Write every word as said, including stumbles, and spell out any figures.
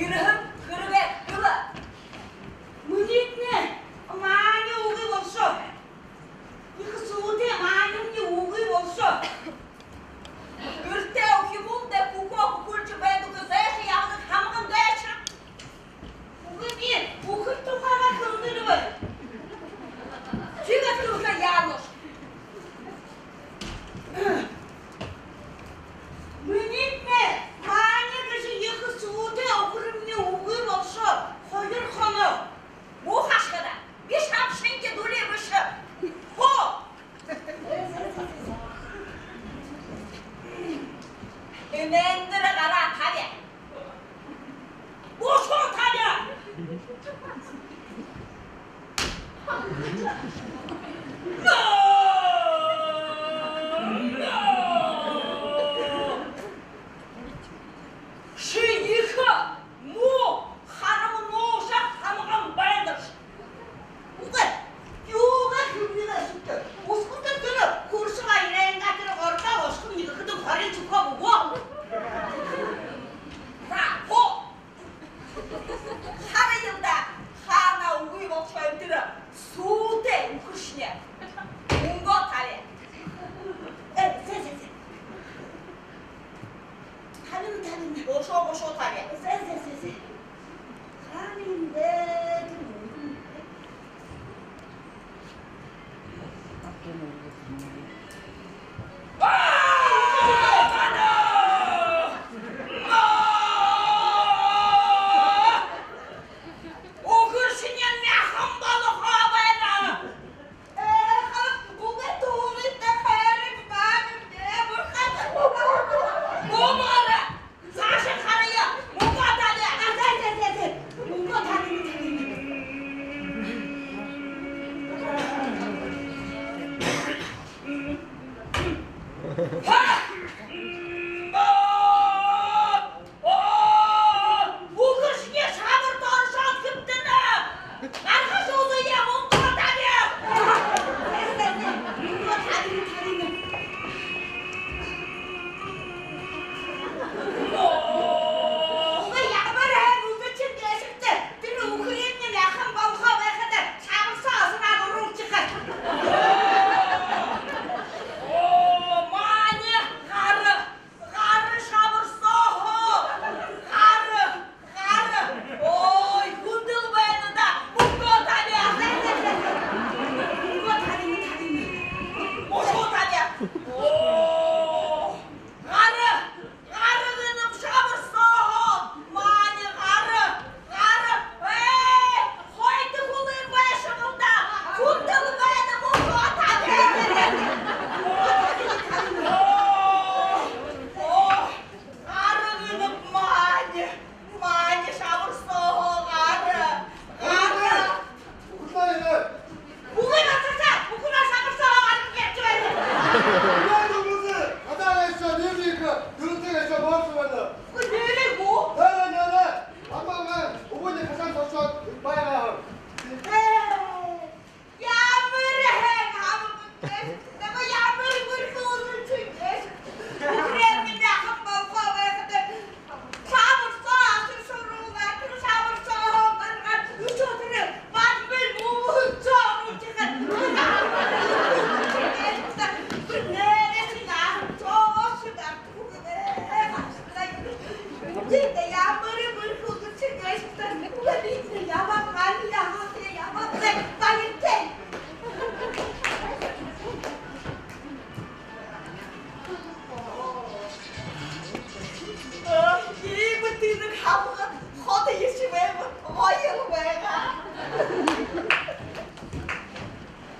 Ерэһэн хэрэгээ хэлэ. Минии маани үгы болошоо. Ехэ суутай маанинь үгы болошоо. Гэртээ үхибүүндээ хүхөө хүхүүлжэ байдаг зээшэ яадаг хамаган дээшэ. Үгы, би үхэр тухайгаа хэлэнэб. Тиигээд хэлэхэ яанаш. Минии маани гэжэ ехэ суутай үхэрни үгы болошоо. Хоёр хоноо. Муу хашхараа. Би шамшанги дүлии бэшэ. Хо! Энээн дээрэ гараа табяа. Бошоо табяа. Ши ехэ муу харамнууша хамаган байнаш. Үгы, юугээ хэлэнэб, шүтэ. Үсэгэлдэр тэрэ хүршэ баярайнгаа тэрэ ордоо ошохо нэгэ хэдэн хорин шүхөө үгөө. За, хо. Харая даа, хаана үгы болошоо тэрэ суутай үхэршни. Мүнгөө табяа. Э, зэ, зэ, зэ. Табин, табин. Бошоо, бошоо табяа. Зэ, зэ, зэ, зэ. Хаана юм бэ?